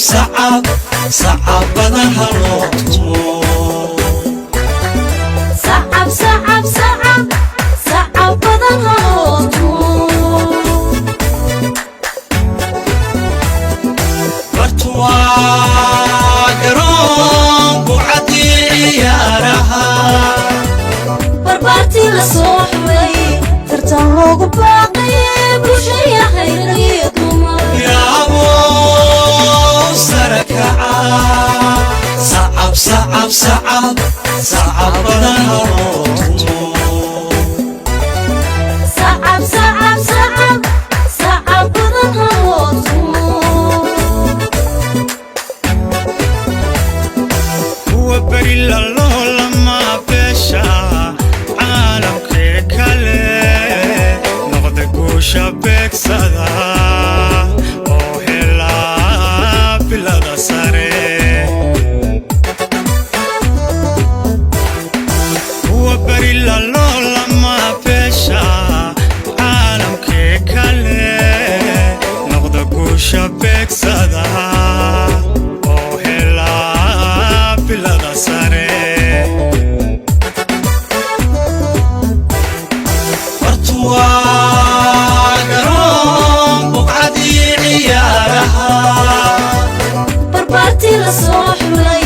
Sacab sacab badan ha loo tumo. Sacab, sacab, sacab, sacab badan ha loo tumo. Bartuwaa garoon bucadii ciyaaraha. Barbaartii la soo xulay, tartan loogu baaqay, bulshayahay rag iyo dumar. Yaabo sare kaca, sacab sacab sacab sacab badan ha loo tumo. Sacab, sacab, sacab, sacab badan ha loo tumo. Kuwa beri laloolama beesha caalamkee kale noqda, guusha beegsada oo helaa bilada sare. Kuwa beri laloolama beesha caalamkee kale noqda, guusha beegsada oo helaa bilada sare. Bartuwaa garoon buqcadii ciyaaraha. Barbaartii la soo xulay,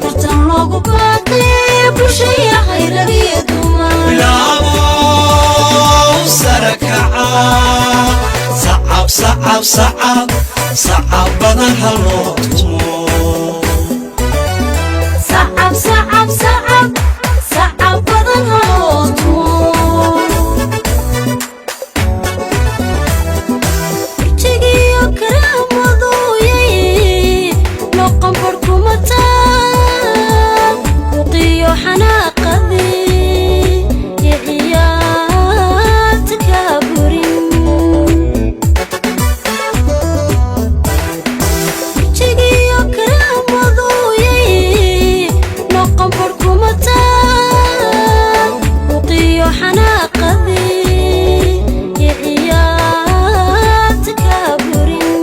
tartan loogu baaqay, bulshayahay rag iyo dumar. Bilaabo sare kaca, sacab sacab sacab sacab badan ha loo tumo. Sacab, sacab, sacab, sacab badan ha loo tumo. Burjigiyo karaamadooyay noqon barhkuma taan, buqiyo xanaaqadii iyo ciyaarta kaa burin. Burjigiyo karaamadooyay noqon barhkuma taan, buqiyo xanaaqadii iyo ciyaarta kaa burin.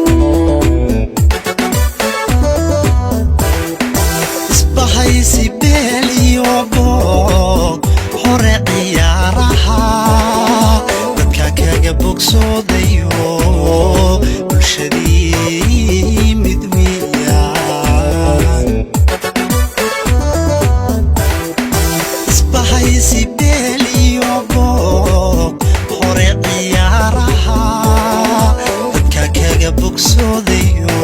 Isbahaysi beel iyo boog hore ciyaaraha, dadka kaga bogsoodayo, bulshadii mid weeyaan. Isbahaysi beel iyo boog hore ciyaaraha, dadka kaga bogsoodayo.